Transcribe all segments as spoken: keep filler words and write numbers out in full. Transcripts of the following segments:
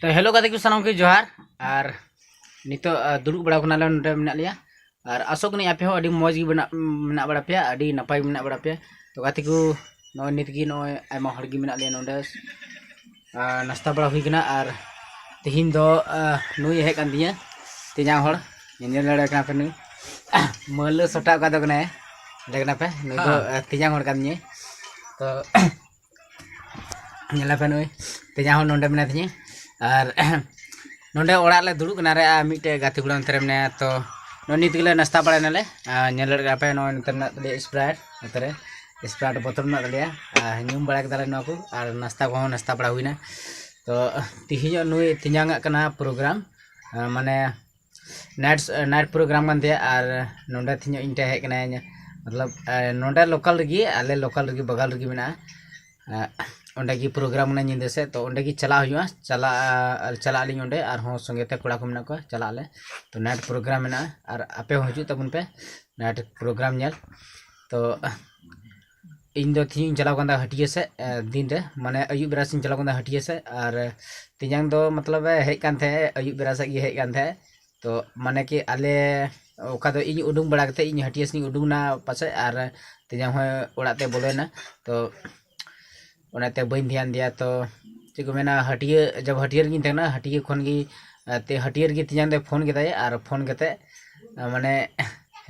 ᱛᱚ ᱦᱮᱞᱳ ᱜᱟᱛᱮ ᱠᱚ, ᱥᱟᱱᱟᱢ ᱠᱚ ᱡᱚᱦᱟᱨ᱾ ᱟᱨ ᱱᱤᱛᱚᱜ ᱟᱨ ᱫᱩᱲᱩᱵ ᱵᱟᱲᱟ ᱠᱟᱱᱟᱞᱮ, ᱱᱚᱰᱮ ᱢᱮᱱᱟᱜ ᱞᱮᱭᱟ᱾ ᱟᱨ ᱟᱥᱚᱜ ᱠᱟᱹᱱᱟᱹᱧ ᱟᱯᱮ ᱦᱚᱸ ᱟᱹᱰᱤ ᱢᱚᱡᱽ ᱜᱮ ᱢᱮᱱᱟᱜ ᱢᱮᱱᱟᱜ ᱵᱟᱲᱟ ᱯᱮᱭᱟ, ᱟᱹᱰᱤ ᱱᱟᱯᱟᱭ ᱜᱮ ᱢᱮᱱᱟᱜ ᱵᱟᱲᱟ ᱯᱮᱭᱟ᱾ ᱛᱚ ᱜᱟᱛᱮ ᱠᱚ, ᱱᱚᱜᱼᱚᱭ ᱱᱤᱛ ᱜᱮ ᱱᱚᱜᱼᱚᱭ ᱟᱭᱢᱟ ᱦᱚᱲ ᱜᱮ ᱢᱮᱱᱟᱜ ᱞᱮᱭᱟ ᱱᱚᱰᱮ᱾ ᱟᱨ ᱱᱟᱥᱛᱟ ᱵᱟᱲᱟ ᱦᱩᱭ ᱠᱟᱱᱟ᱾ ᱟᱨ ᱛᱮᱦᱮᱧ ᱫᱚ ᱟᱨ ᱱᱩᱭ ᱦᱮᱡ ᱠᱟᱱ ᱛᱤᱧᱟᱹ, ᱛᱮᱧᱟᱝ ᱦᱚᱲ, ᱧᱮᱧᱮᱞ ᱫᱟᱲᱮᱭᱟᱜ ᱠᱟᱱᱟ ᱯᱮ, ᱱᱩᱭ ᱢᱟᱹᱞᱟᱹ ᱥᱚᱴᱟ ᱚᱠᱟ ᱫᱚ ᱠᱟᱱᱟᱭ, ᱞᱟᱹᱭ ᱠᱟᱱᱟ ᱯᱮ, ᱱᱩᱭ ᱫᱚ ᱦᱮᱸ᱾ ᱟᱨ ᱛᱮᱧᱟᱝ ᱦᱚᱲ ᱠᱟᱱ ᱛᱤᱧᱟᱹ᱾ ᱛᱚ ᱧᱮᱞ ᱯᱮ, ᱱᱩᱭ ᱛᱮᱧᱟᱝ ᱦᱚᱸ ᱱᱚᱰᱮ ᱢᱮᱱᱟᱭ ᱛᱤᱧᱟᱹ᱾ ᱟᱨ ᱱᱚᱰᱮ ᱚᱲᱟᱜ ᱞᱮ ᱫᱩᱲᱩᱵ ᱠᱟᱱᱟ ᱨᱮ, ᱟᱨ ᱢᱤᱫᱴᱮᱡ ᱜᱟᱛᱮ ᱠᱚᱲᱟ ᱚᱱᱛᱮ ᱨᱮ ᱢᱮᱱᱟᱭᱟ᱾ ᱛᱚ ᱱᱚᱜᱼᱚᱭ ᱱᱤᱛ ᱜᱮᱞᱮ ᱱᱟᱥᱛᱟ ᱵᱟᱲᱟᱭ ᱱᱟᱞᱮ᱾ ᱟᱨ ᱧᱮᱞ ᱫᱟᱲᱮᱭᱟᱜ ᱠᱟᱱᱟ ᱯᱮ, ᱱᱚᱜᱼᱚᱭ ᱱᱚᱛᱮ ᱢᱮᱱᱟᱜ ᱛᱟᱞᱮᱭᱟ ᱥᱯᱨᱟᱭᱤᱴ, ᱱᱚᱛᱮ ᱨᱮ ᱥᱯᱨᱟᱭᱤᱴ ᱵᱚᱛᱚᱞ ᱢᱮᱱᱟᱜ ᱛᱟᱞᱮᱭᱟ᱾ ᱟᱨ ᱧᱩ ᱵᱟᱲᱟ ᱠᱮᱫᱟᱞᱮ ᱱᱚᱣᱟ ᱠᱚ, ᱟᱨ ᱱᱟᱥᱛᱟ ᱠᱚᱦᱚᱸ ᱱᱟᱥᱛᱟ ᱵᱟᱲᱟ ᱦᱩᱭᱱᱟ᱾ ᱛᱚ ᱛᱮᱦᱮᱧᱚᱜ ᱱᱩᱭ ᱛᱮᱧᱟᱝ ᱟᱜ ᱠᱟᱱᱟ ᱯᱨᱳᱜᱨᱟᱢ, ᱟᱨ ᱢᱟᱱᱮ ᱱᱟᱭᱤᱴ ᱱᱟᱭᱤᱴ ᱯᱨᱳᱜᱨᱟᱢ ᱠᱟᱱ ᱛᱟᱭᱟ᱾ ᱟᱨ ᱱᱚᱰᱮ ᱛᱮᱦᱮᱧᱚᱜ ᱤᱧ ᱴᱷᱮᱱ ᱦᱮᱡ ᱠᱟᱱᱟᱭ, ᱢᱚᱛᱞᱚᱵ ᱱᱚᱰᱮ ᱞᱳᱠᱟᱞ ᱨᱮᱜᱮ, ᱟᱞᱮ ᱞᱳᱠᱟᱞ ᱨᱮᱜᱮ, ᱵᱟᱜᱟᱞ ᱨᱮᱜᱮ ᱢᱮᱱᱟᱜᱼᱟ᱾ ᱟᱨ ᱚᱸᱰᱮ ᱜᱮ ᱯᱨᱳᱜᱨᱟᱢ ᱠᱟᱱᱟ ᱧᱤᱫᱟᱹ ᱥᱮᱫ, ᱛᱚ ᱚᱸᱰᱮ ᱜᱮ ᱪᱟᱞᱟᱜ ᱦᱩᱭᱩᱜᱼᱟ᱾ ᱪᱟᱞᱟᱜ ᱪᱟᱞᱟᱜ ᱟᱹᱞᱤᱧ ᱚᱸᱰᱮ, ᱟᱨᱦᱚᱸ ᱥᱚᱸᱜᱮ ᱛᱮ ᱠᱚᱲᱟ ᱠᱚ ᱢᱮᱱᱟᱜ ᱠᱚᱣᱟ, ᱪᱟᱞᱟᱜ ᱟᱞᱮ᱾ ᱛᱚ ᱱᱟᱭᱤᱴ ᱯᱨᱳᱜᱨᱟᱢ ᱢᱮᱱᱟᱜᱼᱟ, ᱟᱨ ᱟᱯᱮ ᱦᱚᱸ ᱦᱤᱡᱩᱜ ᱛᱟᱵᱚᱱ ᱯᱮ ᱱᱟᱭᱤᱴ ᱯᱨᱳᱜᱨᱟᱢ ᱧᱮᱞ᱾ ᱛᱚ ᱤᱧ ᱫᱚ ᱛᱮᱦᱮᱧ ᱤᱧ ᱪᱟᱞᱟᱣ ᱠᱟᱱ ᱛᱟᱦᱮᱸᱫ ᱦᱟᱹᱴᱭᱟᱹ ᱥᱮᱫ, ᱮ, ᱫᱤᱱ ᱨᱮ, ᱢᱟᱱᱮ ᱟᱹᱭᱩᱵ ᱵᱮᱲᱟ ᱥᱮᱫ ᱤᱧ ᱪᱟᱞᱟᱣ ᱠᱟᱱ ᱛᱟᱦᱮᱸᱫ ᱦᱟᱹᱴᱭᱟᱹ ᱥᱮᱫ᱾ ᱟᱨ ᱛᱮᱧᱟᱝ ᱫᱚ ᱢᱚᱛᱞᱚᱵ ᱮ ᱦᱮᱡ ᱠᱟᱱ ᱛᱟᱦᱮᱸᱫ, ᱟᱹᱭᱩᱵ ᱵᱮᱲᱟ ᱥᱮᱫ ᱜᱮ ᱦᱮᱡ ᱠᱟᱱ ᱛᱟᱦᱮᱸᱫ᱾ ᱛᱚ ᱢᱟᱱᱮ ᱠᱤ ᱟᱞᱮ ᱚᱠᱟ ᱫᱚ ᱤᱧ ᱩᱰᱩᱝ ᱵᱟᱲᱟ ᱠᱟᱛᱮᱫ ᱤᱧ ᱦᱟᱹᱴᱭᱟᱹ ᱥᱮᱫ ᱤᱧ ᱩᱰᱩᱝ ᱮᱱᱟ ᱯᱟᱥᱮᱡ, ᱟᱨ ᱛᱮᱧᱟᱝ ᱦᱚᱸ ᱚᱲᱟᱜ ᱛᱮ ᱵᱚᱞᱚᱭᱮᱱᱟ᱾ ᱛᱚ ᱚᱱᱟᱛᱮ ᱵᱟᱹᱧ ᱫᱷᱮᱭᱟᱱ ᱫᱮᱭᱟ᱾ ᱛᱚ ᱪᱮᱫ ᱠᱚ ᱢᱮᱱᱟ, ᱦᱟᱹᱴᱭᱟᱹ, ᱡᱚᱵ ᱦᱟᱹᱴᱭᱟᱹ ᱨᱮᱜᱤᱧ ᱛᱟᱦᱮᱸ ᱠᱟᱱᱟ, ᱦᱟᱹᱴᱭᱟᱹ ᱠᱷᱚᱱ ᱜᱮ, ᱮ, ᱛᱮ ᱦᱟᱹᱴᱭᱟᱹ ᱨᱮᱜᱮ ᱛᱮᱧᱟᱝ ᱫᱚᱭ ᱯᱷᱳᱱ ᱠᱮᱫᱟᱭ᱾ ᱟᱨ ᱯᱷᱳᱱ ᱠᱟᱛᱮᱫ, ᱮ, ᱢᱟᱱᱮ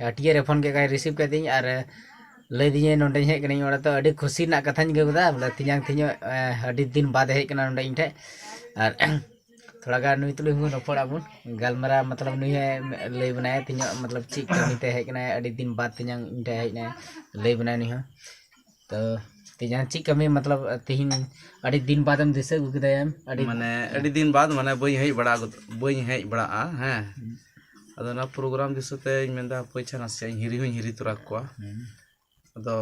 ᱦᱟᱹᱴᱭᱟᱹ ᱨᱮ ᱯᱷᱳᱱ ᱠᱮᱫ ᱠᱷᱟᱡ ᱨᱤᱥᱤᱵᱷ ᱠᱮᱫ ᱛᱤᱧ ᱟᱨ ᱞᱟᱹᱭ ᱫᱤᱧᱟᱹ, "ᱱᱚᱸᱰᱮᱧ ᱦᱮᱡ ᱠᱟᱹᱱᱟᱹᱧ ᱚᱲᱟᱜ ᱫᱚ, ᱟᱹᱰᱤ ᱠᱷᱩᱥᱤ ᱨᱮᱱᱟᱜ ᱠᱟᱛᱷᱟᱧ ᱟᱹᱭᱠᱟᱹᱣ ᱠᱮᱫᱟ, ᱵᱚᱞᱮ ᱛᱮᱧᱟᱝ ᱛᱮᱧᱚᱜ, ᱮ, ᱟᱹᱰᱤ ᱫᱤᱱ ᱵᱟᱫ ᱮ ᱦᱮᱡ ᱠᱟᱱᱟ ᱱᱚᱸᱰᱮ ᱤᱧ ᱴᱷᱮᱡ᱾" ᱟᱨ ᱛᱷᱚᱲᱟ ᱜᱟᱱ ᱱᱩᱭ ᱛᱩᱞᱩᱡ ᱦᱚᱸ ᱨᱚᱯᱚᱲ ᱟᱵᱚᱱ, ᱜᱟᱞᱢᱟᱨᱟᱣ, ᱢᱚᱛᱞᱚᱵ ᱱᱩᱭ ᱦᱚᱸ ᱞᱟᱹᱭ ᱵᱚᱱᱟᱭ ᱛᱮᱧᱚᱜ, ᱢᱚᱛᱞᱚᱵ ᱪᱮᱫ ᱠᱟᱹᱢᱤ ᱛᱮ ᱦᱮᱡ ᱠᱟᱱᱟᱭ, ᱟᱹᱰᱤ ᱫᱤᱱ ᱵᱟᱫ ᱛᱮᱧᱟᱝ ᱤᱧ ᱴᱷᱮᱡ ᱦᱮᱡ ᱮᱱᱟᱭ, ᱞᱟᱹᱭ ᱵᱚᱱᱟᱭ ᱱᱩᱭ ᱦᱚᱸ᱾ ᱛᱚ ᱛᱮᱧᱟᱝ ᱪᱮᱫ ᱠᱟᱹᱢᱤ, ᱢᱚᱛᱞᱚᱵ ᱛᱤᱦᱤᱧ ᱟᱹᱰᱤ ᱫᱤᱱ ᱵᱟᱫ ᱮᱢ ᱫᱤᱥᱟᱹ ᱟᱹᱜᱩ ᱠᱮᱫᱟᱭᱟ? ᱟᱹᱰᱤ ᱢᱟᱱᱮ ᱟᱹᱰᱤ ᱫᱤᱱ ᱵᱟᱫ, ᱢᱟᱱᱮ ᱵᱟᱹᱧ ᱦᱮᱡ ᱵᱟᱲᱟ ᱜᱚᱫ-, ᱵᱟᱹᱧ ᱦᱮᱡ ᱵᱟᱲᱟᱜᱼᱟ, ᱦᱮᱸ᱾ ᱦᱩᱸ᱾ ᱟᱫᱚ ᱚᱱᱟ ᱯᱨᱳᱜᱨᱟᱢ ᱫᱤᱥᱟᱹᱛᱮ ᱤᱧ ᱢᱮᱱᱫᱟ, ᱦᱟᱯᱳᱭ ᱪᱷᱟ ᱱᱟᱥᱮᱭᱟᱜ ᱤᱧ ᱦᱤᱨᱤ ᱦᱚᱸᱧ ᱦᱤᱨᱤ ᱛᱚᱨᱟ ᱠᱚᱣᱟ᱾ ᱦᱩᱸ᱾ ᱟᱫᱚ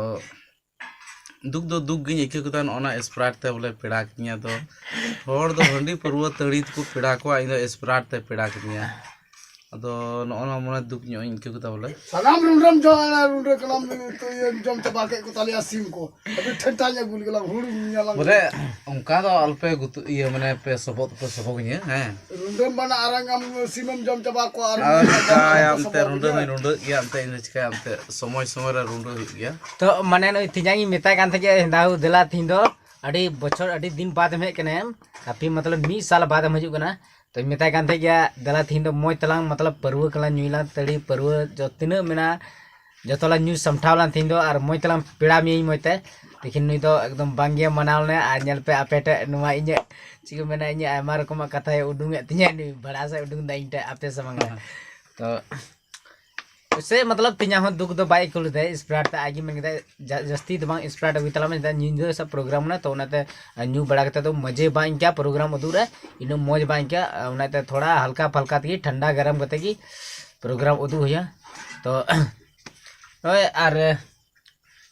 ᱫᱩᱠ ᱫᱚ ᱫᱩᱠ ᱜᱤᱧ ᱟᱹᱭᱠᱟᱹᱣ ᱠᱮᱫᱟ, ᱱᱚᱜᱼᱚ ᱱᱟ ᱥᱯᱨᱟᱭᱤᱴ ᱛᱮ ᱵᱚᱞᱮ ᱯᱮᱲᱟ ᱠᱤᱧᱟ᱾ ᱫᱚ ᱦᱚᱲ ᱫᱚ ᱦᱟᱺᱰᱤ ᱯᱟᱹᱨᱣᱟᱹ ᱛᱟᱹᱲᱤ ᱛᱮᱠᱚ ᱯᱮᱲᱟ ᱠᱚᱣᱟ, ᱤᱧ ᱫᱚ ᱥᱯᱨᱟᱭᱤᱴ ᱛᱮ ᱯᱮᱲᱟ ᱠᱤᱫᱤᱧᱟ᱾ ᱟᱫᱚ ᱱᱚᱜᱼᱚ ᱱᱚᱣᱟ ᱢᱚᱱᱮ ᱫᱩᱠ ᱧᱚᱜ ᱤᱧ ᱟᱹᱭᱠᱟᱹᱣ ᱠᱮᱫᱟ ᱵᱚᱞᱮ᱾ ᱥᱟᱱᱟᱢ ᱨᱩᱸᱰᱟᱹᱢ ᱡᱚᱢ ᱨᱩᱸᱰᱟᱹ ᱠᱟᱱᱟᱢ, ᱤᱭᱟᱹ ᱡᱚᱢ ᱪᱟᱵᱟ ᱠᱮᱫ ᱠᱚ ᱛᱟᱞᱮᱭᱟ ᱥᱤᱢ ᱠᱚ᱾ ᱟᱹᱰᱤ ᱴᱷᱮᱱᱴᱟᱧ ᱟᱹᱜᱩ ᱞᱮᱜᱮ ᱞᱟᱝ ᱦᱩᱲᱩ ᱧᱮᱞᱟᱝ᱾ ᱵᱚᱞᱮ ᱚᱱᱠᱟ ᱫᱚ ᱟᱞᱚᱯᱮ ᱜᱩᱛᱩ ᱤᱭᱟᱹ ᱢᱟᱱᱮ ᱯᱮ ᱥᱚᱵᱚᱜ ᱯᱮ ᱥᱚᱵᱚᱜᱤᱧᱟᱹ, ᱦᱮᱸ᱾ ᱨᱩᱸᱰᱟᱹᱢ ᱵᱟᱱᱟ ᱟᱨᱟᱝ ᱟᱢ ᱥᱤᱢᱮᱢ ᱡᱚᱢ ᱪᱟᱵᱟ ᱠᱚᱣᱟ ᱟᱨ ᱟᱨ ᱪᱤᱠᱟᱭᱟᱢ ᱛᱮ ᱨᱩᱸᱰᱟᱹ ᱦᱚᱸᱧ ᱨᱩᱸᱰᱟᱹᱜ ᱜᱮᱭᱟ, ᱮᱱᱛᱮ ᱤᱧ ᱫᱚ ᱪᱤᱠᱟᱭᱟᱢ ᱛᱮ ᱥᱚᱢᱚᱭ ᱥᱚᱢᱚᱭ ᱨᱮ ᱨᱩᱸᱰᱟᱹ ᱦᱩᱭᱩᱜ ᱜᱮᱭᱟ᱾ ᱛᱚ ᱢᱟᱱᱮ ᱱᱩᱭ ᱛᱮᱧᱟᱝ ᱤᱧ ᱢᱮᱛᱟᱭ ᱠᱟᱱ ᱛᱟᱦᱮᱸᱫ ᱡᱮ ᱫᱟᱫᱟ ᱫᱮᱞᱟ ᱛᱤᱦᱤᱧ ᱫᱚ ᱟᱹᱰᱤ ᱵᱚᱪᱷᱚᱨ ᱟᱹᱰᱤ ᱫᱤᱱ ᱵᱟᱫ ᱮᱢ ᱦᱮᱡ ᱠᱟᱱᱟ, ᱠᱟᱯᱷᱤ ᱢᱚᱛᱞᱚᱵ ᱢᱤᱫ ᱥᱟᱞ ᱵᱟᱫ ᱮᱢ ᱦᱤᱡᱩᱜ ᱠᱟᱱᱟ᱾ ᱛᱚᱧ ᱢᱮᱛᱟᱭ ᱠᱟᱱ ᱛᱟᱦᱮᱸᱫ ᱜᱮᱭᱟ ᱫᱮᱞᱟ ᱛᱤᱦᱤᱧ ᱫᱚ ᱢᱚᱡᱽ ᱛᱟᱞᱟᱝ ᱢᱚᱛᱞᱚᱵ ᱯᱟᱹᱨᱣᱟᱹ ᱠᱚᱞᱟᱝ ᱧᱩᱭ ᱞᱟᱝ, ᱛᱟᱹᱲᱤ ᱯᱟᱹᱨᱣᱟᱹ ᱡᱚ ᱛᱤᱱᱟᱹᱜ ᱢᱮᱱᱟᱜᱼᱟ ᱡᱚᱛᱚ ᱞᱟᱝ ᱧᱩ ᱥᱟᱢᱴᱷᱟᱣ ᱞᱟᱝ ᱛᱤᱦᱤᱧ ᱫᱚ, ᱟᱨ ᱢᱚᱡᱽ ᱛᱮᱞᱟᱝ ᱯᱮᱲᱟ ᱢᱮᱭᱟᱹᱧ ᱢᱚᱡᱽ ᱛᱮ᱾ ᱞᱮᱠᱤᱱ ᱱᱩᱭ ᱫᱚ ᱮᱠᱫᱚᱢ ᱵᱟᱝ ᱜᱮ ᱢᱟᱱᱟᱣ ᱞᱮᱱᱟ᱾ ᱟᱨ ᱧᱮᱞ ᱯᱮ ᱟᱯᱮ ᱴᱷᱮᱡ ᱱᱚᱣᱟ ᱤᱧᱟᱹᱜ ᱪᱮᱫ ᱠᱚ ᱢᱮᱱᱟ, ᱤᱧᱟᱹᱜ ᱟᱭᱢᱟ ᱨᱚᱠᱚᱢᱟᱜ ᱠᱟᱛᱷᱟᱭ ᱩᱰᱩᱝᱮᱫ ᱛᱤᱧᱟᱹ, ᱱᱩᱭ ᱵᱷᱟᱲᱟ ᱥᱮᱫ ᱩᱰᱩᱝ ᱫᱟ ᱤᱧ ᱴᱷᱮᱡ ᱟᱯᱮ ᱥᱟᱢᱟᱝ ᱨᱮ᱾ ᱛᱚ ᱥᱮ ᱢᱚᱛᱞᱚᱵ ᱛᱮᱧᱟᱝ ᱦᱚᱸ ᱫᱩᱠ ᱫᱚ ᱵᱟᱭ ᱟᱹᱭᱠᱟᱹᱣ ᱞᱮᱫᱟ, ᱥᱯᱨᱟᱭᱤᱴ ᱛᱮ ᱟᱡ ᱜᱮ ᱢᱮᱱ ᱠᱮᱫᱟᱭ, "ᱡᱟ- ᱡᱟᱹᱥᱛᱤ ᱫᱚ ᱵᱟᱝ, ᱥᱯᱨᱟᱭᱤᱴ ᱟᱹᱜᱩᱭ ᱛᱟᱞᱟᱝ ᱢᱮ, ᱪᱮᱫᱟᱜ ᱧᱤᱫᱟᱹ ᱥᱮ ᱯᱨᱳᱜᱨᱟᱢ ᱢᱮᱱᱟᱜᱼᱟ, ᱛᱚ ᱚᱱᱟᱛᱮ ᱧᱩ ᱵᱟᱲᱟ ᱠᱟᱛᱮ ᱫᱚ ᱢᱚᱡᱮ ᱵᱟᱝ ᱟᱹᱭᱠᱟᱹᱜᱼᱟ, ᱯᱨᱳᱜᱨᱟᱢ ᱩᱫᱩᱜ ᱨᱮ ᱤᱱᱟᱹᱜ ᱢᱚᱡᱽ ᱵᱟᱝ ᱟᱹᱭᱠᱟᱹᱜᱼᱟ, ᱚᱱᱟᱛᱮ ᱛᱷᱚᱲᱟ ᱦᱟᱞᱠᱟ ᱯᱷᱟᱞᱠᱟ ᱛᱮᱜᱮ ᱴᱷᱟᱱᱰᱟ ᱜᱚᱨᱚᱢ ᱠᱟᱛᱮ ᱜᱮ ᱯᱨᱳᱜᱨᱟᱢ ᱩᱫᱩᱜ ᱦᱩᱭᱩᱜᱼᱟ᱾" ᱛᱚ ᱱᱚᱜᱼᱚᱭ ᱟᱨ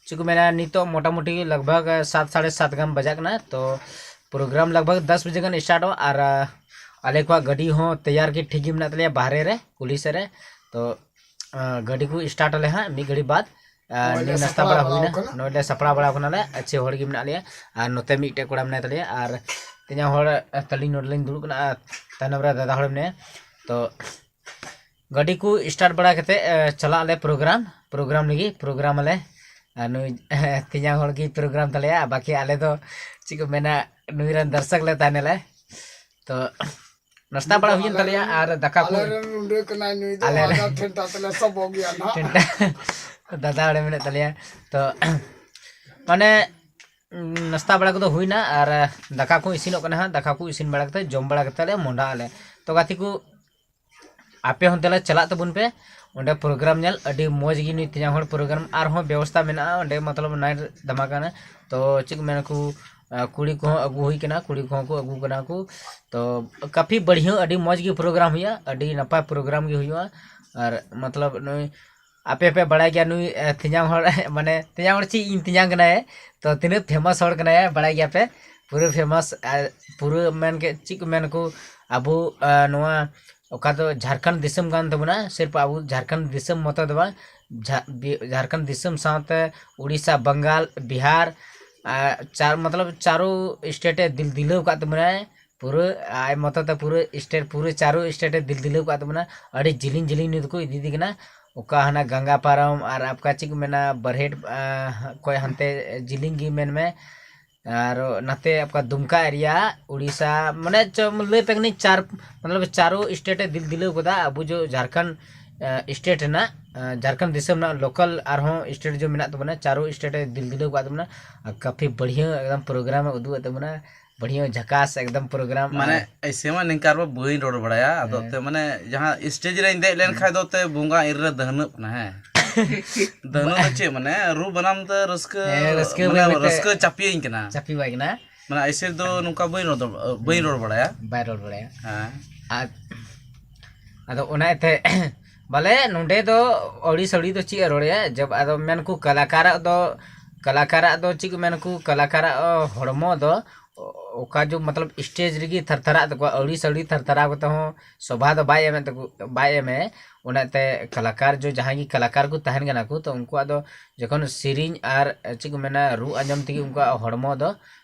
ᱪᱮᱫ ᱠᱚ ᱢᱮᱱᱟ, ᱱᱤᱛᱚᱜ ᱢᱚᱴᱟᱢᱩᱴᱤ ᱞᱟᱜᱽ ᱵᱷᱟᱜᱽ ᱥᱟᱛ ᱥᱟᱲᱮ ᱥᱟᱛ ᱜᱟᱱ ᱵᱟᱡᱟᱜ ᱠᱟᱱᱟ᱾ ᱛᱚ ᱯᱨᱳᱜᱨᱟᱢ ᱞᱟᱜᱽ ᱵᱷᱟᱜᱽ ᱫᱟᱥ ᱵᱟᱡᱮ ᱜᱟᱱ ᱥᱴᱟᱨᱴᱚᱜᱼᱟ, ᱟᱨ ᱟᱞᱮ ᱠᱚᱣᱟᱜ ᱜᱟᱹᱰᱤ ᱦᱚᱸ ᱛᱮᱭᱟᱨ ᱜᱮ ᱴᱷᱤᱠ ᱜᱮ ᱢᱮᱱᱟᱜ ᱛᱟᱞᱮᱭᱟ ᱵᱟᱦᱨᱮ ᱨᱮ ᱠᱩᱞᱦᱤ ᱥᱮᱫ ᱨᱮ᱾ ᱛᱚ ᱜᱟᱹᱰᱤ ᱠᱚ ᱥᱴᱟᱨᱴ ᱟᱞᱮ ᱦᱟᱸᱜ ᱢᱤᱫ ᱜᱷᱟᱹᱲᱤ ᱵᱟᱫ᱾ ᱟᱨ ᱱᱤᱭᱟᱹ ᱱᱟᱥᱛᱟ ᱵᱟᱲᱟ ᱦᱩᱭᱱᱟ, ᱱᱚᱰᱮ ᱥᱟᱯᱲᱟᱣ ᱵᱟᱲᱟ ᱠᱟᱱᱟᱞᱮ, ᱟᱪᱪᱷᱟ ᱦᱚᱲ ᱜᱮ ᱢᱮᱱᱟᱜ ᱞᱮᱭᱟ᱾ ᱟᱨ ᱱᱚᱛᱮ ᱢᱤᱫᱴᱮᱡ ᱠᱚᱲᱟ ᱢᱮᱱᱟᱭ ᱛᱟᱞᱮᱭᱟ, ᱟᱨ ᱛᱮᱧᱟᱝ ᱦᱚᱲ ᱛᱟᱹᱞᱤᱧ ᱱᱚᱰᱮ ᱞᱤᱧ ᱫᱩᱲᱩᱵ ᱠᱟᱱᱟ, ᱟᱨ ᱛᱟᱭᱱᱚᱢ ᱨᱮ ᱫᱟᱫᱟ ᱦᱚᱲ ᱢᱮᱱᱟᱭᱟ᱾ ᱛᱚ ᱜᱟᱹᱰᱤ ᱠᱚ ᱥᱴᱟᱨᱴ ᱵᱟᱲᱟ ᱠᱟᱛᱮ ᱪᱟᱞᱟᱜ ᱟᱞᱮ ᱯᱨᱳᱜᱨᱟᱢ, ᱯᱨᱳᱜᱨᱟᱢ ᱞᱟᱹᱜᱤᱫ ᱯᱨᱳᱜᱨᱟᱢ ᱟᱞᱮ᱾ ᱟᱨ ᱱᱩᱭ ᱛᱮᱧᱟᱝ ᱦᱚᱲ ᱜᱮ ᱯᱨᱳᱜᱨᱟᱢ ᱛᱟᱞᱮᱭᱟ, ᱵᱟᱠᱤ ᱟᱞᱮ ᱫᱚ ᱪᱮᱫ ᱠᱚ ᱢᱮᱱᱟ, ᱱᱩᱭ ᱨᱮᱱ ᱫᱟᱨᱥᱚᱠ ᱞᱮ ᱛᱟᱦᱮᱱᱟᱞᱮ᱾ ᱛᱚ ᱱᱟᱥᱛᱟ ᱵᱟᱲᱟ ᱦᱩᱭᱮᱱ ᱛᱟᱞᱮᱭᱟ ᱟᱨ ᱫᱟᱠᱟ ᱠᱚ ᱟᱞᱮ ᱨᱮᱱ ᱨᱩᱸᱰᱟᱹ ᱠᱟᱱᱟᱭ ᱱᱩᱭ ᱫᱚ, ᱟᱞᱮ ᱨᱮᱱ ᱟᱡᱟᱜ ᱴᱷᱮᱱᱴᱟ ᱛᱮᱞᱮ ᱥᱚᱵᱚᱜ ᱜᱮᱭᱟ ᱱᱟᱦᱟᱜ᱾ ᱴᱷᱮᱱᱴᱟ ᱫᱟᱫᱟ ᱦᱚᱲᱮ ᱢᱮᱱᱮᱫ ᱛᱟᱞᱮᱭᱟ᱾ ᱛᱚ ᱢᱟᱱᱮ ᱱᱟᱥᱛᱟ ᱵᱟᱲᱟ ᱠᱚᱫᱚ ᱦᱩᱭᱱᱟ ᱟᱨ ᱫᱟᱠᱟ ᱠᱚ ᱤᱥᱤᱱᱚᱜ ᱠᱟᱱᱟ ᱦᱟᱸᱜ᱾ ᱫᱟᱠᱟ ᱠᱚ ᱤᱥᱤᱱ ᱵᱟᱲᱟ ᱠᱟᱛᱮ ᱡᱚᱢ ᱵᱟᱲᱟ ᱠᱟᱛᱮ ᱞᱮ ᱢᱚᱸᱰᱷᱟᱜ ᱟᱞᱮ᱾ ᱛᱚ ᱜᱟᱛᱮ ᱠᱚ, ᱟᱯᱮ ᱦᱚᱸ ᱫᱮᱞᱟ ᱪᱟᱞᱟᱜ ᱛᱟᱵᱚᱱ ᱯᱮ ᱚᱸᱰᱮ ᱯᱨᱳᱜᱨᱟᱢ ᱧᱮᱞ᱾ ᱟᱹᱰᱤ ᱢᱚᱡᱽ ᱜᱮ ᱱᱩᱭ ᱛᱮᱧᱟᱝ ᱦᱚᱲ ᱯᱨᱳᱜᱨᱟᱢ ᱟᱨᱦᱚᱸ ᱵᱮᱵᱚᱥᱛᱟ ᱢᱮᱱᱟᱜᱼᱟ ᱚᱸᱰᱮ, ᱢᱚᱛᱞᱚᱵ ᱱᱟᱭᱤᱴ ᱫᱷᱟᱢᱟᱠᱟ ᱠᱟᱱᱟ᱾ ᱛᱚ ᱪᱮᱫ ᱠᱚ ᱢᱮᱱᱟ ᱠᱚ, ᱠᱩᱲᱤ ᱠᱚᱦᱚᱸ ᱟᱹᱜᱩ ᱦᱩᱭ ᱠᱟᱱᱟ, ᱠᱩᱲᱤ ᱠᱚᱦᱚᱸ ᱠᱚ ᱟᱹᱜᱩ ᱠᱟᱱᱟ ᱠᱚ᱾ ᱛᱚ ᱠᱟᱯᱷᱤ ᱵᱟᱲᱦᱤᱭᱟᱹ ᱟᱹᱰᱤ ᱢᱚᱡᱽ ᱜᱮ ᱯᱨᱳᱜᱨᱟᱢ ᱦᱩᱭᱩᱜᱼᱟ, ᱟᱹᱰᱤ ᱱᱟᱯᱟᱭ ᱯᱨᱳᱜᱨᱟᱢ ᱜᱮ ᱦᱩᱭᱩᱜᱼᱟ᱾ ᱟᱨ ᱢᱚᱛᱞᱚᱵ ᱱᱩᱭ ᱟᱯᱮ ᱯᱮ ᱵᱟᱲᱟᱭ ᱜᱮᱭᱟ ᱱᱩᱭ ᱛᱮᱧᱟᱝ ᱦᱚᱲ ᱢᱟᱱᱮ ᱛᱮᱧᱟᱝ ᱦᱚᱲ ᱪᱮᱫ ᱤᱧ ᱛᱮᱧᱟᱝ ᱠᱟᱱᱟᱭ, ᱛᱚ ᱛᱤᱱᱟᱹᱜ ᱯᱷᱮᱢᱟᱥ ᱦᱚᱲ ᱠᱟᱱᱟᱭ ᱵᱟᱲᱟᱭ ᱜᱮᱭᱟ ᱯᱮ᱾ ᱯᱩᱨᱟᱹ ᱯᱷᱮᱢᱟᱥ, ᱯᱩᱨᱟᱹ ᱢᱮᱱ ᱠᱮᱫ ᱪᱮᱫ ᱠᱚ ᱢᱮᱱ ᱠᱚ ᱟᱵᱚ ᱱᱚᱣᱟ ᱚᱠᱟ ᱫᱚ ᱡᱷᱟᱲᱠᱷᱚᱸᱰ ᱫᱤᱥᱚᱢ ᱠᱟᱱ ᱛᱟᱵᱚᱱᱟ᱾ ᱥᱤᱨᱯ ᱟᱵᱚ ᱡᱷᱟᱲᱠᱷᱚᱸᱰ ᱫᱤᱥᱚᱢ ᱢᱚᱛᱚ ᱫᱚ ᱵᱟᱝ, ᱡᱷᱟ-, ᱵᱤ-, ᱡᱷᱟᱲᱠᱷᱚᱸᱰ ᱫᱤᱥᱚᱢ ᱥᱟᱶᱛᱮ ᱩᱲᱤᱥᱥᱟ, ᱵᱟᱝᱜᱟᱞ, ᱵᱤᱦᱟᱨ, ᱟᱨ ᱪᱟᱨ, ᱢᱚᱛᱞᱚᱵ ᱪᱟᱨᱳ ᱥᱴᱮᱴ ᱮ ᱫᱤᱞ ᱫᱤᱞᱟᱹᱣ ᱟᱠᱟᱫ ᱛᱟᱵᱚᱱᱟᱭ᱾ ᱯᱩᱨᱟᱹ ᱟᱡ ᱢᱚᱛᱚ ᱛᱮ ᱯᱩᱨᱟᱹ ᱥᱴᱮᱴ, ᱯᱩᱨᱟᱹ ᱪᱟᱨᱳ ᱥᱴᱮᱴ ᱮ ᱫᱤᱞ ᱫᱤᱞᱟᱹᱣ ᱟᱠᱟᱫ ᱛᱟᱵᱚᱱᱟ᱾ ᱟᱹᱰᱤ ᱡᱤᱞᱤᱧ ᱡᱤᱞᱤᱧ ᱱᱤᱛ ᱠᱚ ᱤᱫᱤᱭᱮᱫᱮ ᱠᱟᱱᱟ᱾ ᱚᱠᱟ ᱦᱟᱱᱟ ᱜᱟᱝᱜᱟ ᱯᱟᱨᱚᱢ ᱟᱨ ᱟᱯᱠᱟ ᱪᱮᱫ ᱠᱚ ᱢᱮᱱᱟ, ᱵᱟᱨᱦᱮᱴ, ᱟᱸ, ᱠᱷᱚᱡ ᱦᱟᱱᱛᱮ ᱡᱤᱞᱤᱧ ᱜᱮ ᱢᱮᱱ ᱢᱮ᱾ ᱟᱨ ᱱᱟᱛᱮ ᱟᱯᱠᱟ ᱫᱩᱢᱠᱟ ᱮᱨᱤᱭᱟ, ᱩᱲᱤᱥᱥᱟ, ᱢᱟᱱᱮ ᱪᱚ-, ᱞᱟᱹᱭ ᱯᱮ ᱠᱟᱹᱱᱟᱹᱧ, ᱪᱟᱨ, ᱢᱚᱛᱞᱚᱵ ᱪᱟᱨᱳ ᱥᱴᱮᱴ ᱮ ᱫᱤᱞ ᱫᱤᱞᱟᱹᱣ ᱠᱟᱫᱟ᱾ ᱟᱵᱚ ᱡᱚ ᱡᱷᱟᱲᱠᱷᱚᱸᱰ, ᱟᱸ, ᱥᱴᱮᱴ ᱨᱮᱱᱟᱜ, ᱟᱸ, ᱡᱷᱟᱲᱠᱷᱚᱸᱰ ᱫᱤᱥᱚᱢ ᱨᱮᱱᱟᱜ ᱞᱳᱠᱟᱞ ᱟᱨᱦᱚᱸ ᱥᱴᱮᱴ ᱡᱚ ᱢᱮᱱᱟᱜ ᱛᱟᱵᱚᱱᱟ, ᱪᱟᱨᱳ ᱥᱴᱮᱴ ᱮ ᱫᱤᱞ ᱫᱤᱞᱟᱹᱣ ᱟᱠᱟᱫ ᱛᱟᱵᱚᱱᱟ᱾ ᱟᱨ ᱠᱟᱯᱷᱤ ᱵᱟᱲᱦᱤᱭᱟᱹ ᱮᱠᱫᱚᱢ ᱯᱨᱳᱜᱨᱟᱢ ᱮ ᱩᱫᱩᱜ ᱮᱫ ᱛᱟᱵᱚᱱᱟ, ᱵᱟᱲᱦᱤᱭᱟᱹ ᱡᱷᱟᱠᱟᱥ ᱮᱠᱫᱚᱢ ᱯᱨᱳᱜᱨᱟᱢ᱾ ᱢᱟᱱᱮ ᱟᱨ ᱮᱭᱥᱮ ᱢᱟ ᱱᱤᱝᱠᱟ ᱟᱨ ᱵᱟᱹᱧ ᱨᱚᱲ ᱵᱟᱲᱟᱭᱟ, ᱟᱫᱚ ᱦᱮᱸ᱾ ᱛᱮ ᱢᱟᱱᱮ ᱡᱟᱦᱟᱸ ᱥᱴᱮᱡ ᱨᱮᱧ ᱫᱮᱡ ᱞᱮᱱ ᱠᱷᱟᱡ ᱫᱚ ᱛᱮ ᱵᱚᱸᱜᱟ ᱤᱨ ᱨᱮ ᱫᱟᱹᱦᱱᱟᱹᱜ ᱠᱟᱱᱟ, ᱦᱮᱸ᱾ ᱫᱟᱹᱦᱱᱟᱹᱜ ᱫᱚ ᱪᱮᱫ, ᱢᱟᱱᱮ ᱨᱩ ᱵᱟᱱᱟᱢ ᱛᱮ ᱨᱟᱹᱥᱠᱟᱹ, ᱦᱮᱸ, ᱨᱟᱹᱥᱠᱟᱹ ᱢᱟᱱᱮ ᱵᱟᱹᱭ ᱵᱟᱹᱭ ᱛᱮ ᱨᱟᱹᱥᱠᱟᱹ ᱪᱟᱯᱤᱭᱟᱹᱧ ᱠᱟᱱᱟ᱾ ᱪᱟᱯᱤ ᱵᱟᱭ ᱠᱟᱱᱟ᱾ ᱢᱟᱱᱮ ᱮᱭᱥᱮ ᱫᱚ ᱱᱚᱝᱠᱟ ᱵᱟᱹᱧ ᱨᱚᱲ ᱫᱚ, ᱵᱟᱹᱧ ᱨᱚᱲ ᱵᱟᱲᱟᱭᱟ᱾ ᱵᱟᱭ ᱨᱚᱲ ᱵᱟᱲᱟᱭᱟ᱾ ᱦᱮᱸ᱾ ᱟᱨ ᱟᱫᱚ ᱚᱱᱟ ᱤᱭᱟᱹᱛᱮ ᱵᱚᱞᱮ ᱱᱚᱸᱰᱮ ᱫᱚ ᱟᱹᱣᱲᱤ ᱥᱟᱹᱣᱲᱤ ᱫᱚ ᱪᱮᱫ ᱮ ᱨᱚᱲᱮᱭᱟ, ᱡᱟᱵ ᱟᱫᱚ ᱢᱮᱱᱠᱚ ᱠᱟᱞᱟᱠᱟᱨᱟᱜ ᱫᱚ, ᱠᱟᱞᱟᱠᱟᱨᱟᱜ ᱫᱚ ᱪᱮᱫ ᱠᱚ ᱢᱮᱱᱠᱚ, ᱠᱟᱞᱟᱠᱟᱨᱟᱜ ᱦᱚᱲᱢᱚ ᱫᱚ ᱚᱠᱟ ᱡᱚ ᱢᱚᱛᱞᱚᱵ ᱥᱴᱮᱡ ᱨᱮᱜᱮ ᱛᱷᱟᱨ ᱛᱷᱟᱨᱟᱜ ᱛᱟᱠᱚᱣᱟ, ᱟᱹᱣᱲᱤ ᱥᱟᱹᱣᱲᱤ ᱛᱷᱟᱨ ᱛᱷᱟᱨᱟᱣ ᱠᱟᱛᱮ ᱦᱚᱸ ᱥᱚᱵᱷᱟ ᱫᱚ ᱵᱟᱭ ᱮᱢᱮᱫ ᱛᱟᱠᱚ, ᱵᱟᱭ ᱮᱢᱮ᱾ ᱚᱱᱟᱛᱮ ᱠᱟᱞᱟᱠᱟᱨ ᱡᱚ ᱡᱟᱦᱟᱸᱭ ᱜᱮ ᱠᱟᱞᱟᱠᱟᱨ ᱠᱚ ᱛᱟᱦᱮᱱ ᱠᱟᱱᱟ ᱠᱚ, ᱛᱚ ᱩᱱᱠᱩᱣᱟᱜ ᱫᱚ ᱡᱚᱠᱷᱚᱱ ᱥᱮᱨᱮᱧ ᱟᱨ ᱪᱮᱫ ᱠᱚ ᱢᱮᱱᱟ, ᱨᱩ ᱟᱸᱡᱚᱢ ᱛᱮᱜᱮ ᱩᱱᱠᱩᱣᱟᱜ ᱦᱚᱲᱢᱚ ᱫᱚ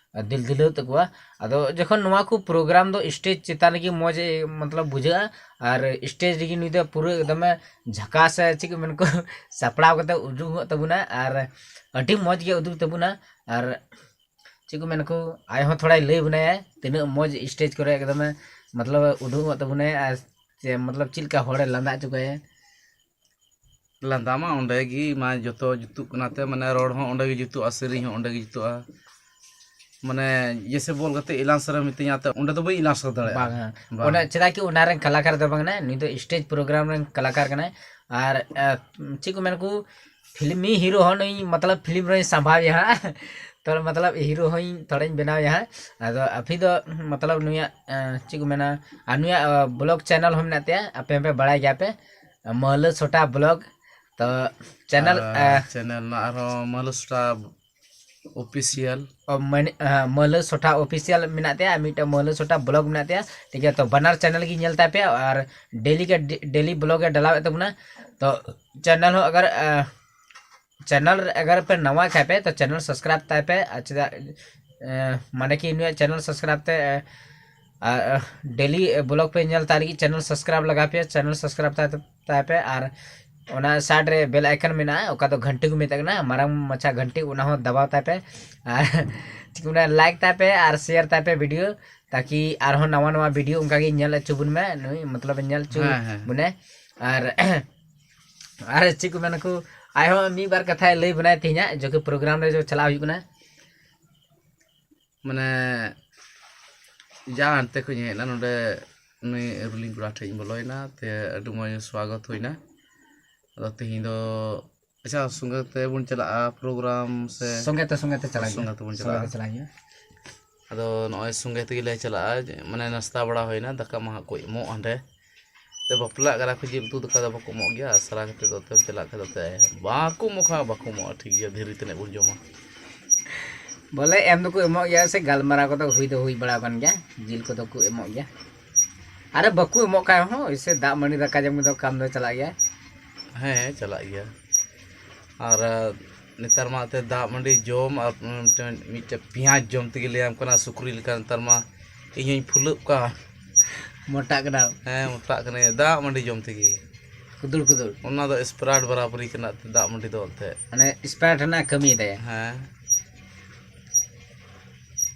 ᱫᱤᱞ ᱫᱤᱞᱟᱹᱣ ᱛᱟᱠᱚᱣᱟ᱾ ᱟᱫᱚ ᱡᱚᱠᱷᱚᱱ ᱱᱚᱣᱟ ᱠᱚ ᱯᱨᱳᱜᱨᱟᱢ ᱫᱚ ᱥᱴᱮᱡ ᱪᱮᱛᱟᱱ ᱨᱮᱜᱮ ᱢᱚᱡᱽ, ᱢᱚᱛᱞᱚᱵ, ᱵᱩᱡᱷᱟᱹᱜᱼᱟ, ᱟᱨ ᱥᱴᱮᱡ ᱨᱮᱜᱮ ᱱᱩᱭ ᱫᱚ ᱯᱩᱨᱟᱹ ᱮᱠᱫᱚᱢᱮ ᱡᱷᱟᱠᱟᱥ, ᱪᱮᱫ ᱠᱚ ᱢᱮᱱ ᱠᱚ, ᱥᱟᱯᱲᱟᱣ ᱠᱟᱛᱮ ᱩᱰᱩᱠᱚᱜ ᱛᱟᱵᱚᱱᱟ, ᱟᱨ ᱟᱹᱰᱤ ᱢᱚᱡᱽ ᱜᱮ ᱩᱫᱩᱜ ᱛᱟᱵᱚᱱᱟ᱾ ᱟᱨ ᱪᱮᱫ ᱠᱚ ᱢᱮᱱ ᱠᱚ, ᱟᱡ ᱦᱚᱸ ᱛᱷᱚᱲᱟᱭ ᱞᱟᱹᱭ ᱵᱚᱱᱟᱭᱟ ᱛᱤᱱᱟᱹᱜ ᱢᱚᱡᱽ ᱥᱴᱮᱡ ᱠᱚᱨᱮ ᱮᱠᱫᱚᱢᱮ, ᱢᱚᱛᱞᱚᱵ, ᱩᱰᱩᱠᱚᱜ ᱛᱟᱵᱚᱱᱟᱭ, ᱟᱨ ᱪᱮ, ᱢᱚᱛᱞᱚᱵ, ᱪᱮᱫ ᱞᱮᱠᱟ ᱦᱚᱲᱮ ᱞᱟᱸᱫᱟ ᱦᱚᱪᱚ ᱠᱚᱣᱟᱭᱟ᱾ ᱞᱟᱸᱫᱟ ᱢᱟ ᱚᱸᱰᱮ ᱜᱮ ᱢᱟ ᱡᱚᱛᱚ ᱡᱩᱛᱩᱜ ᱠᱟᱱᱟ ᱛᱮ, ᱢᱟᱱᱮ ᱨᱚᱲ ᱦᱚᱸ ᱚᱸᱰᱮ ᱜᱮ ᱡᱩᱛᱩᱜᱼᱟ, ᱥᱮᱨᱮᱧ ᱦᱚᱸ ᱚᱸᱰᱮ ᱜᱮ ᱡᱩᱛᱩᱜᱼᱟ᱾ ᱢᱟᱱᱮ ᱡᱮᱥᱮ ᱵᱚᱞ ᱜᱟᱛᱮ ᱮᱞᱟᱱᱥ ᱨᱮ ᱢᱤᱛᱟᱹᱧᱟ ᱛᱮ, ᱚᱸᱰᱮ ᱫᱚ ᱵᱟᱹᱧ ᱮᱞᱟᱱᱥ ᱫᱟᱲᱮᱭᱟᱜᱼᱟ᱾ ᱵᱟᱝ, ᱦᱮᱸ᱾ ᱵᱟᱝ᱾ ᱚᱱᱟ ᱪᱮᱫᱟᱜ ᱠᱤ ᱚᱱᱟ ᱨᱮᱱ ᱠᱟᱞᱟᱠᱟᱨ ᱫᱚ ᱵᱟᱝ ᱠᱟᱱᱟᱭ, ᱱᱩᱭ ᱫᱚ ᱥᱴᱮᱡ ᱯᱨᱳᱜᱨᱟᱢ ᱨᱮᱱ ᱠᱟᱞᱟᱠᱟᱨ ᱠᱟᱱᱟᱭ᱾ ᱟᱨ, ᱮ, ᱪᱮᱫ ᱠᱚ ᱢᱮᱱᱟ ᱠᱚ, ᱯᱷᱤᱞᱢᱤ ᱦᱤᱨᱳ ᱦᱚᱸ ᱱᱩᱭ, ᱢᱚᱛᱞᱚᱵ, ᱯᱷᱤᱞᱢ ᱨᱮᱧ ᱥᱟᱢᱵᱷᱟᱣᱮᱭᱟ ᱦᱟᱸᱜ᱾ ᱛᱚ, ᱢᱚᱛᱞᱚᱵ, ᱦᱤᱨᱳ ᱦᱚᱸᱧ ᱛᱷᱚᱲᱟᱧ ᱵᱮᱱᱟᱣᱮᱭᱟ ᱦᱟᱸᱜ᱾ ᱟᱫᱚ ᱟᱯᱮ ᱫᱚ, ᱢᱚᱛᱞᱚᱵ, ᱱᱩᱭᱟᱜ, ᱮ, ᱪᱮᱫ ᱠᱚ ᱢᱮᱱᱟ, ᱟᱨ ᱱᱩᱭᱟᱜ, ᱮ, ᱵᱞᱚᱜ ᱪᱮᱱᱮᱞ ᱦᱚᱸ ᱢᱮᱱᱟᱜ ᱛᱟᱭᱟ, ᱟᱯᱮ ᱦᱚᱸᱯᱮ ᱵᱟᱲᱟᱭ ᱜᱮᱭᱟ ᱯᱮ, ᱢᱟᱹᱦᱞᱟᱹ ᱥᱚᱴᱟ ᱵᱞᱚᱜ᱾ ᱛᱚ, ᱪᱮᱱᱮᱞ, ᱟᱨ ᱮ, ᱪᱮᱱᱮᱞ ᱨᱮᱱᱟᱜ ᱟᱨᱦᱚᱸ ᱢᱟᱹᱦᱞᱟᱹ ᱥᱚᱴᱟ ᱚᱯᱷᱤᱥᱤᱭᱟᱞ᱾ ᱚ, ᱢᱟᱱᱮ, ᱦᱮᱸ, ᱢᱟᱹᱞᱟᱹ ᱥᱚᱴᱷᱟ ᱚᱯᱷᱤᱥᱤᱭᱟᱞ ᱢᱮᱱᱟᱜ ᱛᱟᱭᱟ, ᱟᱨ ᱢᱤᱫᱴᱮᱱ ᱢᱟᱹᱞᱟᱹ ᱥᱚᱴᱷᱟ ᱵᱞᱚᱜ ᱢᱮᱱᱟᱜ ᱛᱟᱭᱟ, ᱴᱷᱤᱠ ᱜᱮᱭᱟ᱾ ᱛᱚ ᱵᱟᱱᱟᱨ ᱪᱮᱱᱮᱞ ᱜᱮ ᱧᱮᱞ ᱛᱟᱭ ᱯᱮ, ᱟᱨ ᱰᱮᱞᱤ ᱜᱮ, ᱰᱮᱞᱤ ᱵᱞᱚᱜ ᱮ ᱰᱟᱞᱟᱣᱮᱫ ᱛᱟᱵᱚᱱᱟ᱾ ᱛᱚ ᱪᱮᱱᱮᱞ ᱦᱚᱸ ᱟᱜᱟᱨ, ᱪᱮᱱᱮᱞ ᱨᱮ ᱟᱜᱟᱨ ᱯᱮ ᱱᱟᱣᱟ ᱠᱷᱟᱡ ᱯᱮ, ᱛᱚ ᱪᱮᱱᱮᱞ ᱥᱟᱵᱥᱠᱨᱟᱭᱤᱵ ᱛᱟᱭ ᱯᱮ᱾ ᱟᱨ ᱪᱮᱫᱟᱜ, ᱮ, ᱢᱟᱱᱮ ᱠᱤ ᱱᱩᱭᱟᱜ ᱪᱮᱱᱮᱞ ᱥᱟᱵᱥᱠᱨᱟᱭᱤᱵ ᱛᱮ, ᱮ, ᱟᱨ ᱰᱮᱞᱤ ᱵᱞᱚᱜ ᱯᱮ ᱧᱮᱞ ᱛᱟᱭ ᱞᱟᱹᱜᱤᱫ ᱪᱮᱱᱮᱞ ᱥᱟᱵᱥᱠᱨᱟᱭᱤᱵ ᱞᱟᱜᱟᱣ ᱯᱮᱭᱟ, ᱪᱮᱱᱮᱞ ᱥᱟᱵᱥᱠᱨᱟᱭᱤᱵ ᱛᱟᱭ, ᱛᱟᱭ ᱯᱮ᱾ ᱟᱨ ᱚᱱᱟ ᱥᱟᱭᱤᱰ ᱨᱮ ᱵᱮᱞ ᱟᱭᱠᱚᱱ ᱢᱮᱱᱟᱜᱼᱟ, ᱚᱠᱟ ᱫᱚ ᱜᱷᱟᱱᱴᱤ ᱠᱚ ᱢᱮᱛᱟᱜ ᱠᱟᱱᱟ, ᱢᱟᱨᱟᱝ ᱢᱟᱪᱷᱟ ᱜᱷᱟᱱᱴᱤ, ᱚᱱᱟ ᱦᱚᱸ ᱫᱟᱵᱟᱣ ᱛᱟᱭ ᱯᱮ᱾ ᱟᱨ ᱪᱮᱫ ᱠᱚ ᱢᱮᱱᱟ, ᱞᱟᱭᱤᱠ ᱛᱟᱭ ᱯᱮ ᱟᱨ ᱥᱮᱭᱟᱨ ᱛᱟᱭ ᱯᱮ ᱵᱷᱤᱰᱤᱭᱳ, ᱛᱟᱠᱤ ᱟᱨᱦᱚᱸ ᱱᱟᱣᱟ ᱱᱟᱣᱟ ᱵᱷᱤᱰᱤᱭᱳ ᱚᱱᱠᱟ ᱜᱮ ᱧᱮᱞ ᱦᱚᱪᱚ ᱵᱚᱱ ᱢᱮ ᱱᱩᱭ, ᱢᱚᱛᱞᱚᱵ ᱧᱮᱞ ᱦᱚᱪᱚ ᱦᱮᱸ, ᱦᱮᱸ᱾ ᱵᱚᱱᱮ᱾ ᱟᱨ ᱟᱨ ᱪᱮᱫ ᱠᱚ ᱢᱮᱱᱟᱠᱚ, ᱟᱡ ᱦᱚᱸ ᱢᱤᱫ ᱵᱟᱨ ᱠᱟᱛᱷᱟᱭ ᱞᱟᱹᱭ ᱵᱚᱱᱟᱭ ᱛᱮᱦᱮᱧᱟᱜ, ᱡᱚᱠᱤ ᱯᱨᱳᱜᱨᱟᱢ ᱨᱮ ᱡᱚ ᱪᱟᱞᱟᱣ ᱦᱩᱭᱩᱜ ᱠᱟᱱᱟ᱾ ᱢᱟᱱᱮ, ᱡᱟ ᱦᱟᱱᱛᱮ ᱠᱷᱚᱡ ᱤᱧ ᱦᱮᱡ ᱮᱱᱟ, ᱱᱚᱰᱮ ᱩᱱᱤ ᱨᱩᱞᱤᱝ ᱠᱚᱲᱟ ᱴᱷᱮᱡ ᱤᱧ ᱵᱚᱞᱚᱭᱮᱱᱟ, ᱛᱮ ᱟᱹᱰᱤ ᱢᱚᱡᱽ ᱥᱣᱟᱜᱚᱛ ᱦᱩᱭᱱᱟ᱾ ᱟᱫᱚ ᱛᱮᱦᱮᱧ ᱫᱚ, ᱟᱪᱪᱷᱟ, ᱥᱚᱸᱜᱮ ᱛᱮᱵᱚᱱ ᱪᱟᱞᱟᱜᱼᱟ ᱯᱨᱳᱜᱨᱟᱢ ᱥᱮ? ᱥᱚᱸᱜᱮ ᱛᱮ, ᱥᱚᱸᱜᱮ ᱛᱮ ᱪᱟᱞᱟᱜ ᱥᱚᱸᱜᱮ ᱦᱩᱭᱩᱜᱼᱟ᱾ ᱛᱮᱵᱚᱱ ᱥᱚᱸᱜᱮ ᱪᱟᱞᱟᱜᱼᱟ᱾ ᱛᱮ ᱪᱟᱞᱟᱜ ᱦᱩᱭᱩᱜᱼᱟ᱾ ᱟᱫᱚ ᱱᱚᱜᱼᱚᱭ ᱥᱚᱸᱜᱮ ᱛᱮᱜᱮ ᱞᱮ ᱪᱟᱞᱟᱜᱼᱟ, ᱡᱮ, ᱢᱟᱱᱮ, ᱱᱟᱥᱛᱟ ᱵᱟᱲᱟ ᱦᱩᱭᱱᱟ, ᱫᱟᱠᱟ ᱢᱟ ᱦᱟᱸᱜ ᱠᱚ ᱮᱢᱚᱜ ᱦᱟᱸᱰᱮ᱾ ᱛᱮ ᱵᱟᱯᱞᱟᱜ ᱠᱟᱱᱟ ᱠᱚ, ᱡᱤᱞ ᱩᱛᱩ ᱫᱟᱠᱟ ᱫᱚ ᱵᱟᱠᱚ ᱮᱢᱚᱜ ᱜᱮᱭᱟ, ᱟᱥᱲᱟ ᱠᱟᱛᱮ ᱫᱚ ᱛᱮᱢ ᱪᱟᱞᱟᱜ ᱠᱷᱟᱡ ᱫᱚ ᱛᱮ ᱵᱟᱠᱚ ᱮᱢᱚᱜ ᱠᱷᱟᱱ ᱵᱟᱠᱚ ᱮᱢᱚᱜᱼᱟ, ᱴᱷᱤᱠ ᱜᱮᱭᱟ, ᱫᱷᱤᱨᱤ ᱛᱤᱱᱟᱹᱜ ᱵᱚᱱ ᱡᱚᱢᱟ᱾ ᱵᱚᱞᱮ ᱮᱢ ᱫᱚᱠᱚ ᱮᱢᱚᱜ ᱜᱮᱭᱟ, ᱥᱮ ᱜᱟᱞᱢᱟᱨᱟᱣ ᱠᱚᱫᱚ ᱦᱩᱭ ᱫᱚ ᱦᱩᱭ ᱵᱟᱲᱟ ᱟᱠᱟᱱ ᱜᱮᱭᱟ, ᱡᱤᱞ ᱠᱚᱫᱚ ᱠᱚ ᱮᱢᱚᱜ ᱜᱮᱭᱟ᱾ ᱟᱨᱮ ᱵᱟᱠᱚ ᱮᱢᱚᱜ ᱠᱷᱟᱡ ᱦᱚᱸ, ᱮᱭᱥᱮ ᱫᱟᱜ ᱢᱟᱹᱰᱤ ᱫᱟᱠᱟ ᱡᱚᱢ ᱫᱚ ᱠᱟᱢ ᱫᱚ ᱪᱟᱞᱟᱜ ᱜᱮᱭᱟ᱾ ᱦᱮᱸ, ᱪᱟᱞᱟᱜ ᱜᱮᱭᱟ᱾ ᱟᱨ, ᱟ, ᱱᱮᱛᱟᱨ ᱢᱟ ᱮᱱᱛᱮᱫ ᱫᱟᱜ ᱢᱟᱹᱰᱤ ᱡᱚᱢ ᱟᱨ ᱢᱤᱫᱴᱮᱱ, ᱢᱤᱫᱴᱮᱱ ᱯᱮᱸᱭᱟᱡᱽ ᱡᱚᱢ ᱛᱮᱜᱮ ᱞᱟᱹᱭᱟᱢ ᱠᱟᱱᱟ ᱥᱩᱠᱨᱤ ᱞᱮᱠᱟ ᱱᱮᱛᱟᱨ ᱢᱟ ᱤᱧ ᱦᱚᱧ ᱯᱷᱩᱞᱟᱹᱜ ᱠᱟᱱ᱾ ᱢᱚᱴᱟᱜ ᱠᱟᱱᱟ᱾ ᱦᱮᱸ, ᱢᱚᱴᱟᱜ ᱠᱟᱹᱱᱟᱹᱧ ᱫᱟᱜ ᱢᱟᱹᱰᱤ ᱡᱚᱢ ᱛᱮᱜᱮ᱾ ᱠᱩᱫᱩᱲ ᱠᱩᱫᱩᱲ᱾ ᱚᱱᱟ ᱫᱚ ᱥᱯᱨᱟᱭᱤᱴ ᱵᱟᱨᱟᱵᱟᱹᱨᱤ ᱠᱟᱱᱟ, ᱫᱟᱜ ᱢᱟᱹᱰᱤ ᱫᱚ ᱮᱱᱛᱮᱫ᱾ ᱢᱟᱱᱮ ᱥᱯᱨᱟᱭᱤᱴ ᱨᱮᱱᱟᱜ ᱠᱟᱹᱢᱤᱭᱮᱫᱟᱭ᱾ ᱦᱮᱸ᱾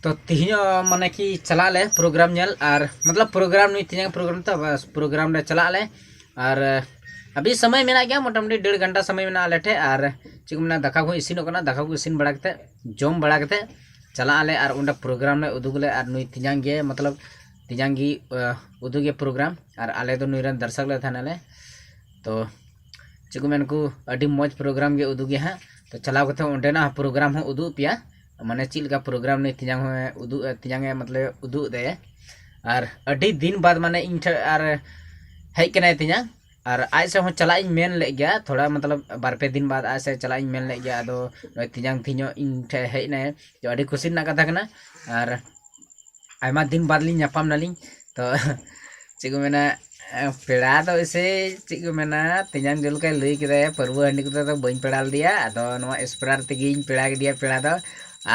ᱛᱚ ᱛᱤᱦᱤᱧᱚᱜ ᱢᱟᱱᱮ ᱠᱤ ᱪᱟᱞᱟᱜ ᱟᱞᱮ ᱯᱨᱳᱜᱨᱟᱢ ᱧᱮᱞ, ᱟᱨ ᱢᱚᱛᱞᱚᱵ ᱯᱨᱳᱜᱨᱟᱢ ᱱᱩᱭ ᱛᱮᱦᱮᱧᱟᱜ ᱯᱨᱳᱜᱨᱟᱢ ᱛᱚ, ᱵᱟᱥ ᱯᱨᱳᱜᱨᱟᱢ ᱨᱮ ᱪᱟᱞᱟᱜ ᱟᱞᱮ᱾ ᱟᱨ ᱟᱹᱵᱤ ᱥᱚᱢᱚᱭ ᱢᱮᱱᱟᱜ ᱜᱮᱭᱟ, ᱢᱚᱴᱟᱢᱩᱴᱤ ᱰᱮᱲ ᱜᱷᱚᱱᱴᱟ ᱥᱚᱢᱚᱭ ᱢᱮᱱᱟᱜᱼᱟ ᱟᱞᱮ ᱴᱷᱮᱡ᱾ ᱟᱨ ᱪᱮᱫ ᱠᱚ ᱢᱮᱱᱟ, ᱫᱟᱠᱟ ᱠᱚ ᱤᱥᱤᱱᱚᱜ ᱠᱟᱱᱟ, ᱫᱟᱠᱟ ᱠᱚ ᱤᱥᱤᱱ ᱵᱟᱲᱟ ᱠᱟᱛᱮᱫ, ᱡᱚᱢ ᱵᱟᱲᱟ ᱠᱟᱛᱮᱫ ᱪᱟᱞᱟᱜ ᱟᱞᱮ ᱟᱨ ᱚᱸᱰᱮ ᱯᱨᱳᱜᱨᱟᱢ ᱞᱮ ᱩᱫᱩᱜᱽ ᱟᱞᱮ᱾ ᱟᱨ ᱱᱩᱭ ᱛᱮᱧᱟᱝ ᱜᱮ, ᱢᱚᱛᱞᱚᱵ ᱛᱮᱧᱟᱝ ᱜᱮ, ᱟ, ᱩᱫᱩᱜᱮ ᱯᱨᱳᱜᱨᱟᱢ, ᱟᱨ ᱟᱞᱮ ᱫᱚ ᱱᱩᱭ ᱨᱮᱱ ᱫᱟᱨᱥᱚᱠ ᱞᱮ ᱛᱟᱦᱮᱱᱟᱞᱮ᱾ ᱛᱚ ᱪᱮᱫ ᱠᱚ ᱢᱮᱱ ᱠᱚ, ᱟᱹᱰᱤ ᱢᱚᱡᱽ ᱯᱨᱳᱜᱨᱟᱢ ᱜᱮ ᱩᱫᱩᱜᱮ ᱦᱟᱸᱜ᱾ ᱛᱚ ᱪᱟᱞᱟᱣ ᱠᱟᱛᱮᱫ ᱚᱸᱰᱮᱱᱟᱜ ᱯᱨᱳᱜᱨᱟᱢ ᱦᱚᱸ ᱩᱫᱩᱜ ᱯᱮᱭᱟ, ᱢᱟᱱᱮ ᱪᱮᱫ ᱞᱮᱠᱟ ᱯᱨᱳᱜᱨᱟᱢ ᱱᱩᱭ ᱛᱮᱧᱟᱝ ᱦᱚᱸ ᱩᱫᱩᱜ, ᱛᱮᱧᱟᱝ ᱮ ᱢᱚᱛᱞᱚᱵ ᱩᱫᱩᱜ ᱮᱫᱟᱭ᱾ ᱟᱨ ᱟᱹᱰᱤ ᱫᱤᱱ ᱵᱟᱫ ᱢᱟᱱᱮ ᱤᱧ ᱴᱷᱮᱱ ᱟᱨ ᱦᱮᱡ ᱠᱟᱱᱟᱭ ᱛᱮᱧᱟᱝ᱾ ᱟᱨ ᱟᱡ ᱥᱮᱫ ᱦᱚᱸ ᱪᱟᱞᱟᱜ ᱤᱧ ᱢᱮᱱ ᱞᱮᱫ ᱜᱮᱭᱟ, ᱛᱷᱚᱲᱟ ᱢᱚᱛᱞᱚᱵ ᱵᱟᱨ ᱯᱮ ᱫᱤᱱ ᱵᱟᱫ ᱟᱡ ᱥᱮᱫ ᱪᱟᱞᱟᱜ ᱤᱧ ᱢᱮᱱ ᱞᱮᱫ ᱜᱮᱭᱟ᱾ ᱟᱫᱚ ᱱᱚᱜᱼᱚᱭ ᱛᱮᱧᱟᱝ ᱛᱮᱦᱮᱧᱚᱜ ᱤᱧ ᱴᱷᱮᱱ ᱦᱮᱡ ᱮᱱᱟᱭ, ᱛᱚ ᱟᱹᱰᱤ ᱠᱩᱥᱤ ᱨᱮᱱᱟᱜ ᱠᱟᱛᱷᱟ ᱠᱟᱱᱟ᱾ ᱟᱨ ᱟᱭᱢᱟ ᱫᱤᱱ ᱵᱟᱫ ᱞᱤᱧ ᱧᱟᱯᱟᱢ ᱱᱟᱞᱤᱧ᱾ ᱛᱚ ᱪᱮᱫ ᱠᱚ ᱢᱮᱱᱟ, ᱯᱮᱲᱟ ᱫᱚ ᱮᱥᱮ ᱪᱮᱫ ᱠᱚ ᱢᱮᱱᱟ, ᱛᱮᱧᱟᱝ ᱡᱮᱞᱮᱠᱟᱭ ᱞᱟᱹᱭ ᱠᱮᱫᱟᱭ, ᱯᱟᱹᱨᱣᱟᱹ ᱦᱟᱺᱰᱤ ᱠᱚᱛᱮ ᱫᱚ ᱵᱟᱹᱧ ᱯᱮᱲᱟ ᱞᱮᱫᱮᱭᱟ, ᱟᱫᱚ ᱱᱚᱣᱟ ᱮᱥᱯᱨᱟᱨ ᱛᱮᱜᱮᱧ ᱯᱮᱲᱟ ᱠᱮᱫᱮᱭᱟ ᱯᱮᱲᱟ ᱫᱚ᱾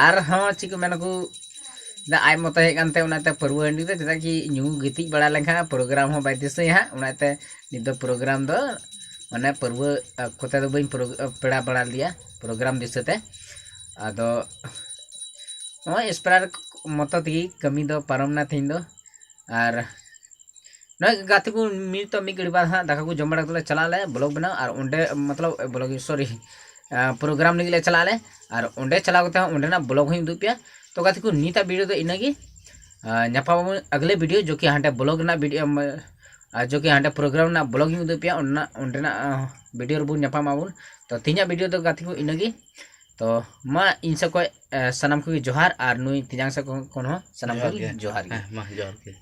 ᱟᱨᱦᱚᱸ ᱪᱮᱫ ᱠᱚ ᱢᱮᱱᱟ ᱠᱚ, ᱫᱟ ᱟᱡ ᱢᱚᱛᱚ ᱦᱮᱡ ᱠᱟᱱᱛᱮ ᱚᱱᱟᱛᱮ ᱯᱟᱹᱨᱣᱟᱹ ᱦᱟᱺᱰᱤ ᱫᱚ ᱪᱮᱫᱟᱜ ᱠᱤ ᱧᱩ ᱜᱤᱛᱤᱡ ᱵᱟᱲᱟ ᱞᱮᱱᱠᱷᱟᱱ ᱯᱨᱳᱜᱨᱟᱢ ᱦᱚᱸ ᱵᱟᱭ ᱫᱤᱥᱟᱹᱭᱟ ᱦᱟᱸᱜ, ᱚᱱᱟᱛᱮ ᱱᱤᱛ ᱫᱚ ᱯᱨᱳᱜᱨᱟᱢ ᱫᱚ ᱢᱟᱱᱮ ᱯᱟᱹᱨᱣᱟᱹ ᱠᱚᱛᱮ ᱫᱚ ᱵᱟᱹᱧ ᱯᱨᱳ- ᱯᱮᱲᱟ ᱵᱟᱲᱟ ᱞᱮᱫᱮᱭᱟ ᱯᱨᱳᱜᱨᱟᱢ ᱫᱤᱥᱟᱹᱛᱮ᱾ ᱟᱫᱚ ᱱᱚᱜᱼᱚᱭ ᱮᱥᱯᱨᱟᱨ ᱢᱚᱛᱚ ᱛᱮᱜᱮ ᱠᱟᱹᱢᱤ ᱫᱚ ᱯᱟᱨᱚᱢ ᱱᱟ ᱛᱮᱦᱮᱧ ᱫᱚ᱾ ᱟᱨ ᱱᱚᱜᱼᱚᱭ ᱜᱟᱛᱮ ᱠᱚ ᱢᱤᱫ ᱛᱚ ᱢᱤᱫ ᱜᱷᱟᱹᱲᱤ ᱵᱟᱫ ᱦᱟᱸᱜ ᱫᱟᱠᱟ ᱠᱚ ᱡᱚᱢ ᱵᱟᱲᱟ ᱠᱟᱛᱮ ᱞᱮ ᱪᱟᱞᱟᱜ ᱟᱞᱮ ᱵᱞᱚᱜ ᱵᱮᱱᱟᱣ, ᱟᱨ ᱚᱸᱰᱮ ᱢᱚᱛᱞᱚᱵ ᱵᱞᱚᱜ ᱥᱚᱨᱤ ᱯᱨᱳᱜᱨᱟᱢ ᱞᱟᱹᱜᱤᱫ ᱞᱮ ᱪᱟᱞᱟᱜ ᱟᱞᱮ᱾ ᱟᱨ ᱚᱸᱰᱮ ᱪᱟᱞᱟᱣ ᱠᱟᱛᱮ ᱦᱚᱸ ᱚᱸᱰᱮᱱᱟᱜ ᱵᱞᱚᱜ ᱦᱚᱸᱧ ᱩᱫᱩᱜ ᱯᱮᱭᱟ᱾ ᱛᱚ ᱜᱟᱛᱮ ᱠᱚ ᱱᱤᱛᱟᱜ ᱵᱷᱤᱰᱤᱭᱳ ᱫᱚ ᱤᱱᱟᱹᱜᱮ᱾ ᱟᱨ ᱧᱟᱯᱟᱢ ᱟᱵᱚᱱ ᱟᱜᱽᱞᱮ ᱵᱷᱤᱰᱤᱭᱳ, ᱡᱚ ᱠᱤ ᱦᱟᱸᱰᱮ ᱵᱞᱚᱜ ᱨᱮᱱᱟᱜ ᱵᱷᱤᱰᱤᱭᱳ ᱟᱨ ᱡᱚ ᱠᱤ ᱦᱟᱸᱰᱮ ᱯᱨᱳᱜᱨᱟᱢ ᱨᱮᱱᱟᱜ ᱵᱞᱚᱜ ᱤᱧ ᱩᱫᱩᱜ ᱯᱮᱭᱟ, ᱚᱸᱰᱮᱱᱟᱜ ᱚᱸᱰᱮᱱᱟᱜ ᱵᱷᱤᱰᱤᱭᱳ ᱨᱮᱵᱚᱱ ᱧᱟᱯᱟᱢ ᱟᱵᱚᱱ᱾ ᱛᱚ ᱛᱮᱦᱮᱧᱟᱜ ᱵᱷᱤᱰᱤᱭᱳ ᱫᱚ ᱜᱟᱛᱮ ᱠᱚ ᱤᱱᱟᱹᱜᱮ᱾ ᱛᱚ ᱢᱟ ᱤᱧ ᱥᱮᱫ ᱠᱷᱚᱱ ᱥᱟᱱᱟᱢ ᱠᱚᱜᱮ ᱡᱚᱦᱟᱨ, ᱟᱨ ᱱᱩᱭ ᱛᱮᱧᱟᱝ ᱥᱮᱫ ᱠᱷᱚᱱ ᱦᱚᱸ ᱥᱟᱱᱟᱢ ᱠᱚᱜᱮ ᱡᱚᱦᱟᱨ ᱜᱮ᱾ ᱦᱮᱸ, ᱢᱟ ᱡᱚᱦᱟᱨ ᱜᱮ᱾